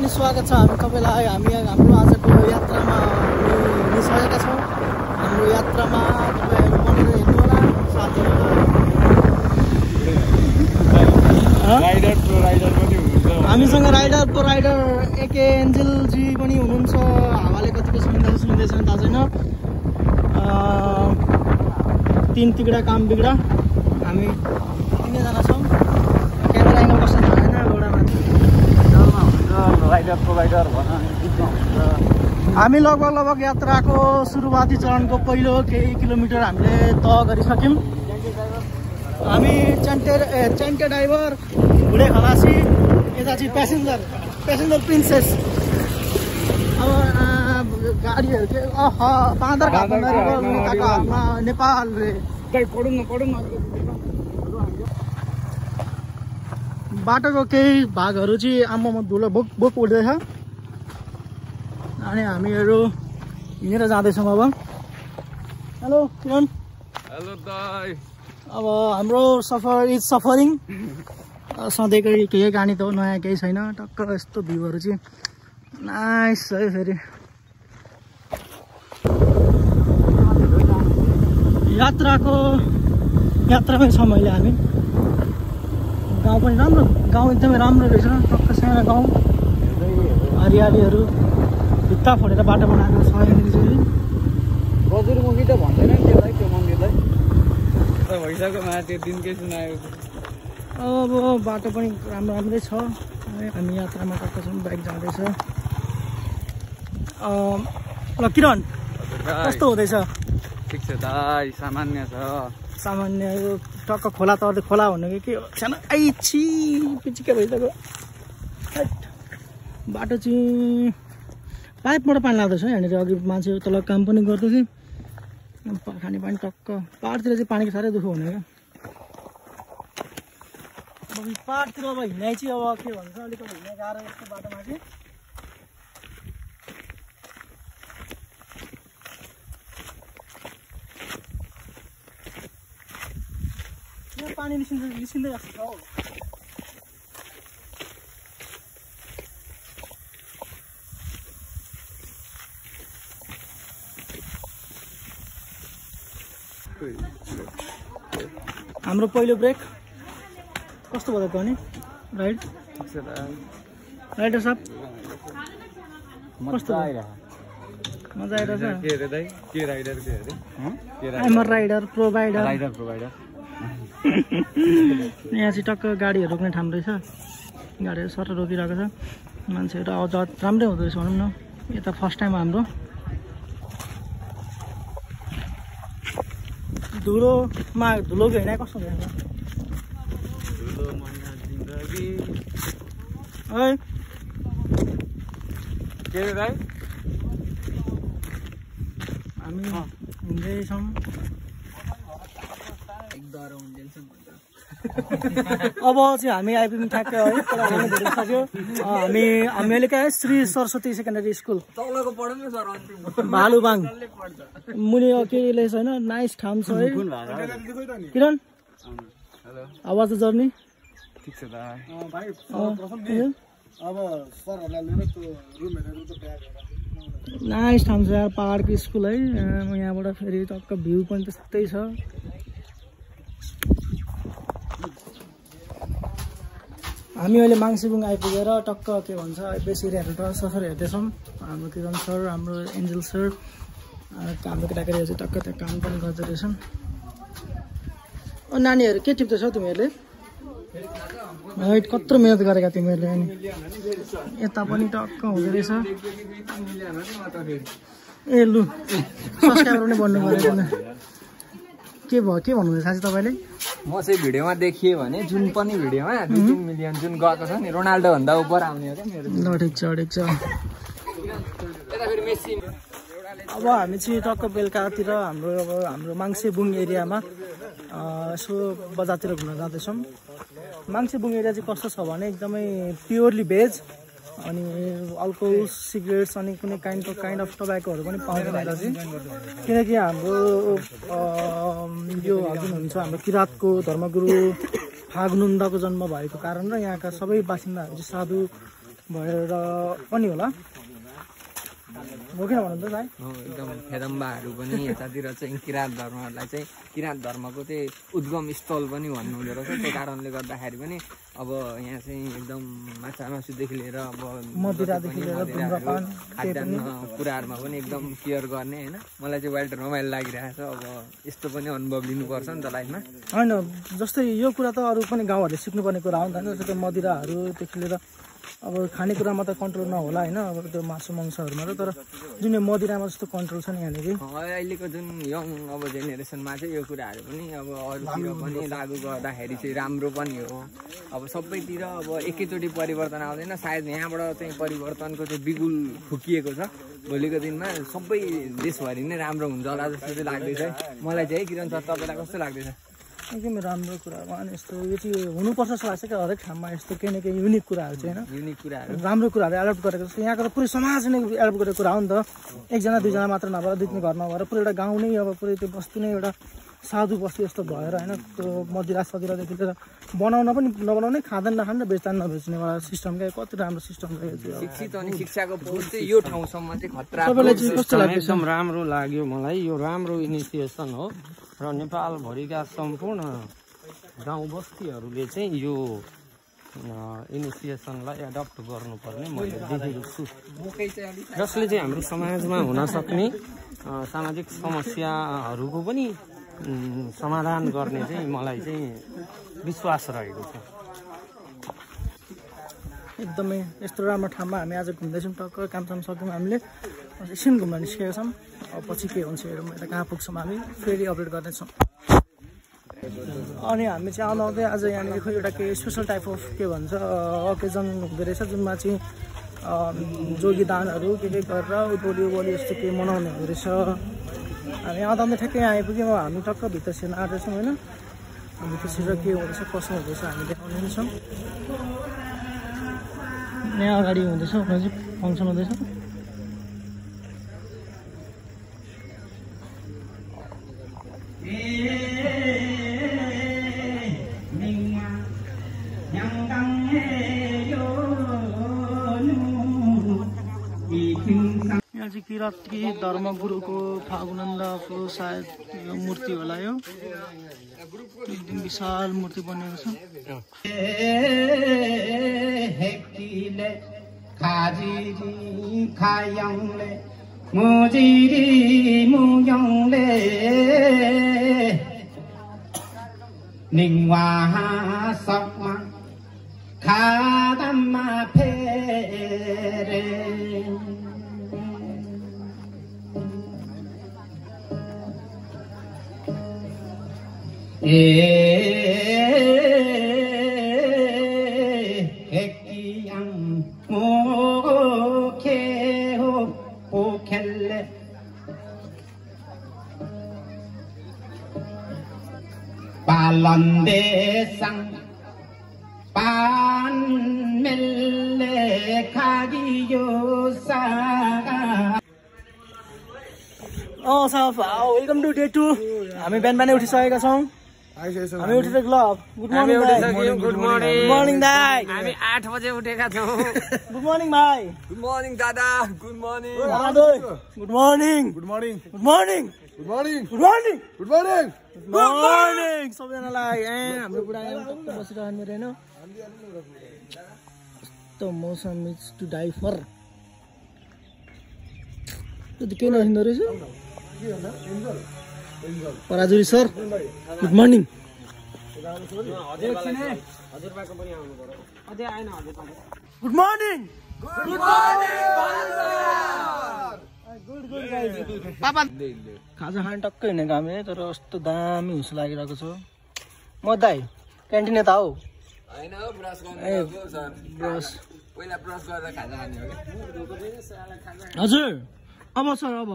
पनि स्वागत छ हामी तपाईलाई। हामी हाम्रो आजको यात्रामा निस्केका छौँ। हाम्रो यात्रामा तपाईहरु बनेर हेर्नु होला। राइडर प्रो राइडर पनि हुनुहुन्छ। हामीसँग rider pro rider AK Angel ji पनि हुनुहुन्छ। हावाले कतिको सुनिँदैछ थाहा छैन। तीन तिगडा काम बिगडा हामी तीनैजना छौँ। क्यामेरा एङ्गल कस्तो थाहा छैन। राइडर प्रोभाइडर हामी लगभग यात्राको सुरुवाती चरणको पहिलो केही किलोमिटर हामीले तय गरिसक्यौँ। हामी च्यान्टे ड्राइभर, घुडे खलासी, यता चाहिँ प्यासेन्जर प्रिन्सेस। अब गाडीहरू चाहिँ बाँदर हातमा नेपाल रे पढौँ न। बाटोको केही भागहरू चाहिँ आम्मामा धुलो बोक उठ्दैछ अनि हामीहरू हिँडेर जाँदैछौँ। अब हेलो किरण। हेलो दाइ। अब हाम्रो सफर इज सफरिङ। सधैँको केही कहानी त हो, नयाँ केही छैन। टक्क यस्तो भ्यूहरू चाहिँ नाइस है। फेरि यात्रामै छौँ अहिले हामी। गाउँ पनि राम्रो, गाउँ एकदमै राम्रो रहेछ। टक्क सानो गाउँ, हरियालीहरू, भित्ता फोडेर बाटो बनाएको छ यहाँनिर चाहिँ। गजुरमुखी त भन्दैन नि त्यसलाई, त्यो मन्दिरलाई भइसक्यो मलाई त्यो दिनकै सुनाएको। अब बाटो पनि राम्रै छ। हामी यात्रामा टक्क छौँ, बाइक जाँदैछ। ल किरण कस्तो हुँदैछ? ठिक छ दाइ, सामान्य छ। सामान्य यो टक्क खोला तर्दै खोला भनेको के सानो आइछि पिचिकै भइसक्यो। बाटो चाहिँ पाइपबाट पानी लाग्दैछ यहाँनिर। अघि मान्छे तल काम पनि गर्दै थिए। खाने पानी टक्क पाहाडतिर चाहिँ पानीको साह्रै दुःख हुने क्या। अब पाहाडतिर अब हिँडाइ चाहिँ अब के भन्छ अलिकति हिँड्ने गाह्रो यस्तो बाटोमा चाहिँ। पानी निस्किँदै जस्तो छ हौ। हाम्रो पहिलो ब्रेक कस्तो भयो त अनि राइड? राइडर साहब कस्तो मजा आइरहेछ? के रे दाइ? के राइडर के अरे? I'm rider provider. Rider provider. यहाँ चाहिँ टक्क गाडीहरू रोक्ने ठाउँ रहेछ। गाडीहरू सर रोकिरहेको छ। मान्छेहरू आवाज राम्रै हुँदो रहेछ भनौँ न। यता फर्स्ट टाइम हाम्रो। धुलोको हिँडाइ कस्तो हुन्छ? है के रे दाइ? हामी हिँड्दैछौँ। अब चाहिँ हामी आइपुग्यौँ ठ्याक्क है। भेटिसक्यो। हामी अहिले क्या श्री सरस्वती सेकेन्डरी स्कुल भालुबाङ मुनि के रहेछ होइन। नाइस ठाउँ छ है किरण। आवाज जर्नी ठिक छ दाइ। नाइस ठाउँ छ यार, पहाडको स्कुल है। यहाँबाट फेरि टक्क भ्यू पनि त्यस्तै छ। हामी अहिले माङसिबुङ आइपुगेर टक्क के भन्छ बेसिरीहरू सफर हेर्दैछौँ। हाम्रो किरण सर, हाम्रो एन्जेल सर, हाम्रो केटाकेटीहरू चाहिँ टक्क त्यहाँ काम पनि गर्दो रहेछन्। नानीहरू के टिप्दैछ तिमीहरूले? है कत्रो मिहिनेत गरेका तिमीहरूले। अनि यता पनि टक्क हुँदो रहेछ। ए लु सब्सक्राइबर पनि बन्नु पऱ्यो। के भयो, के भन्नुहुँदैछ साँच्ची तपाईँले? म चाहिँ भिडियोमा देखिएँ भने जुन पनि भिडियोमा 2 मिलियन जुन गएको छ नि, रोनाल्डो भन्दा उपर आउने हो क्या मेरो। ल ठिक छ। अब हामी चाहिँ टक्क बेलुकातिर हाम्रो माङसेबुङ एरियामा यसो बजारतिर घुम्न जाँदैछौँ। माङसेबुङ एरिया चाहिँ कस्तो छ भने एकदमै प्योरली भेज। अनि अल्कोहल, सिगरेट्स अनि कुनै काइन्ड अफ टोब्याकोहरू पनि पाउँदैन दाजु। किनकि हाम्रो यो जुन हुन्छ हाम्रो किराँतको धर्मगुरु फागनुन्दको जन्म भएको कारण र यहाँका सबै बासिन्दाहरू चाहिँ साधु भएर पनि होला बोकेन भन्नु त भाइ एकदम फेदम्बाहरू पनि यतातिर चाहिँ किराँत धर्महरूलाई चाहिँ किराँत धर्मको चाहिँ उद्गम स्थल पनि भन्नु हुँदो रहेछ त्यो कारणले गर्दाखेरि पनि अब यहाँ चाहिँ एकदम माछा मासुदेखि लिएर अब मदिरादेखि लिएर धुम्रपान खाद्यान्न कुराहरूमा पनि एकदम केयर गर्ने होइन मलाई चाहिँ वाइल्ड रमाइलो लागिरहेको छ अब यस्तो पनि अनुभव लिनुपर्छ नि त लाइफमा होइन जस्तै यो कुरा त अरू पनि गाउँहरूले सिक्नुपर्ने कुरा हो नि त होइन जस्तै मदिराहरूदेखि लिएर अब खानेकुरामा त कन्ट्रोल नहोला होइन अब त्यो मासु मांसहरूमा त तर जुन यो मदिरामा जस्तो कन्ट्रोल छ नि यहाँनिर अहिलेको जुन यङ अब जेनेरेसनमा चाहिँ यो कुराहरू पनि अब अरूतिर पनि लागू गर्दाखेरि चाहिँ राम्रो पनि हो अब सबैतिर अब एकैचोटि परिवर्तन आउँदैन सायद यहाँबाट चाहिँ परिवर्तनको चाहिँ बिगुल फुकिएको छ भोलिको दिनमा सबै देशभरि नै राम्रो हुन्छ होला जस्तो चाहिँ लाग्दैछ मलाई चाहिँ किरण सर तपाईँलाई कस्तो लाग्दैछ एकदमै राम्रो कुरा हो अनि यस्तो यो चाहिँ हुनुपर्छ जस्तो लाग्छ क्या हरेक ठाउँमा यस्तो केही न केही युनिक कुराहरू चाहिँ होइन युनिक कुराहरू राम्रो कुराहरू एडप्ट गरेको जस्तो यहाँको त पुरै समाज नै एडप्ट गरेको कुरा हो नि त एकजना दुईजना मात्र नभएर दुई तिन घर नभएर पुरै एउटा गाउँ नै अब पुरै त्यो बस्ती नै एउटा साधु बस्ती जस्तो भएर होइन त्यो मदिरा सदिरादेखि लिएर बनाउन पनि नबनाउने खाँदैन नखाने बेच्दा नबेच्नेवाला सिस्टम क्या कति राम्रो सिस्टम रहेछ शिक्षित अनि शिक्षाको पहुँच चाहिँ यो ठाउँसम्म चाहिँ खतरा तपाईँलाई चाहिँ कस्तो लाग्यो एकदम राम्रो लाग्यो मलाई यो राम्रो इनिसिएसन हो र नेपालभरिका सम्पूर्ण गाउँ बस्तीहरूले चाहिँ यो इनिसिएसनलाई एडप्ट गर्नुपर्ने मैले देखेको छु जसले चाहिँ हाम्रो समाजमा हुन सक्ने सामाजिक समस्याहरूको पनि समाधान गर्ने चाहिँ मलाई चाहिँ विश्वास रहेको छ एकदमै यस्तो राम्रो ठाउँमा हामी आज घुम्दैछौँ टक्क कामसाम सक्यौँ हामीले एकछिन घुम्न निस्केका छौँ अब पछि के हुन्छ हेरौँ यता कहाँ पुग्छौँ हामी फेरि अपडेट गर्नेछौँ अनि हामी चाहिँ आउँदा आउँदै आज यहाँनिर खोइ एउटा केही स्पेसल टाइप अफ के भन्छ अकेजन हुँदो रहेछ जुनमा चाहिँ जोगीदानहरू के गरेर उभोली उभोली यस्तो केही मनाउने हुँदो रहेछ हामी आउँदा आउँदै ठ्याक्कै यहाँ आइपुग्यौँ हामी टक्क भित्र छिर्न आँट्दैछौँ होइन भित्र छिरेर के हुँदैछ कसो हुँदैछ हामी देखाउने छौँ यहाँ अगाडि हुँदैछ फङ्सन हुँदैछ यहाँ चाहिँ किराँती धर्मगुरुको फागुनन्दको सायद यो मूर्ति होला यो एकदम विशाल मूर्ति बनेको Palandesang pan melle khagiyo saga साहब वेलकम टु डे 2 हामी बिहान बिहानै उठिसकेका छौँ हामी उठिसक्यो ल good morning good morning morning दाइ हामी 8 बजे उठेका छौँ गुड मर्निङ भाइ गुड मर्निङ दादा good morning good morning good morning good morning good morning good morning good morning good morning सबैजनालाई हाम्रो बुढा बसिरहनु रहेन यस्तो मौसम इज टु डाई फर त्यो के नहिँदो रहेछ Parajuli sir good morning good morning पापा खाजा खान टक्कै हिँडेको हामी तर कस्तो दामी हुस लागिरहेको छ म दाइ क्यान्टिन यता हो ए ब्रस हजुर अब सर अब